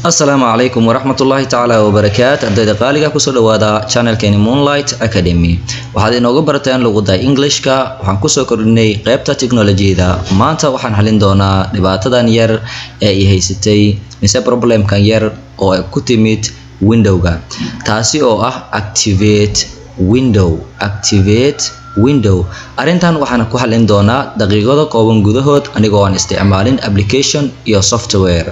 Asalaamu calaykum waraxmatullaahi tacaala wabarakaat. Ardayda qaaliga, kusoo dhawaada channelkeeni Moonlight Academy. Waxaad inooga barateen luqadda Englishka. Waxaan kusoo kordhinay qeybta technologyada. Maanta waxaan xalin doonaa dhibaatadan yar ee i haysatay, mise problemkan yar oo ku timid windowga, taasi oo ah activate window. Activate window, arrintan waxaan ku xalin doonaa daqiiqado kooban gudahood, anigoo aan isticmaalin application iyo software.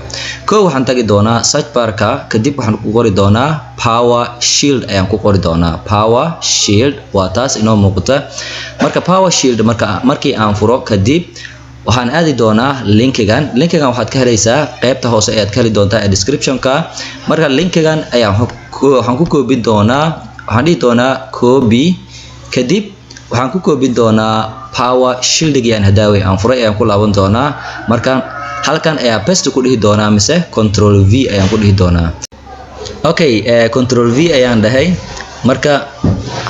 Kow, waxaan tagi doonaa search barka. Kadib waxaan ku qori doonaa Power Shield ayaan ku qori doonaa. Power Shield waa taas inoo muuqata. Marka Power Shield markii aan furo kadib, waxaan aadi doonaa linkigan. Linkigan waxaad ka helaysaa qeybta hoose ayaad ka heli doontaa ee descriptionka. Marka linkigan ayaan waxaan ku koobin doonaa, waxaan dhihi doonaa copy. Kadib waxaan ku koobin doonaa Power Shieldigi aan hadaaway aan furay ayaan ku laaban doonaa. Marka halkan ayaa paste ku dhihi doonaa, mise Control V ayaan ku dhihi doonaa. Okay, Control V ayaan dhahay. Marka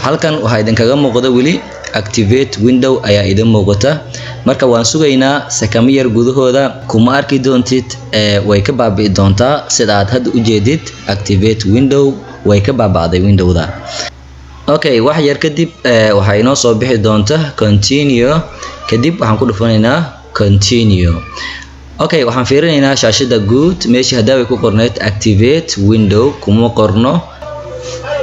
halkan waxaa idinkaga muuqda weli activate window ayaa idin muuqata. Marka waan sugaynaa sakamo yar gudahooda. Kuma arki doontid, way ka baabi'i doontaa. Sida aad hadda ujeedid, activate window way ka baaba'day windowda. Okay, wax yar kadib waxaa inoo soo bixi doonta continue. Kadib waxaan ku dhufanaynaa continue. Okay, waxaan fiirinaynaa shaashada guud. Meeshii hadaaway ku qorneyd activate window kuma qorno.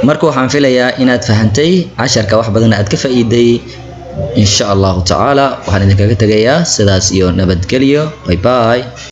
Marka waxaan filayaa inaad fahantay casharka, wax badan aad ka faa'iiday, insha Allahu tacaala. Waxaan idinkaga tegayaa sidaas iyo nabadgelyo. Bye bye.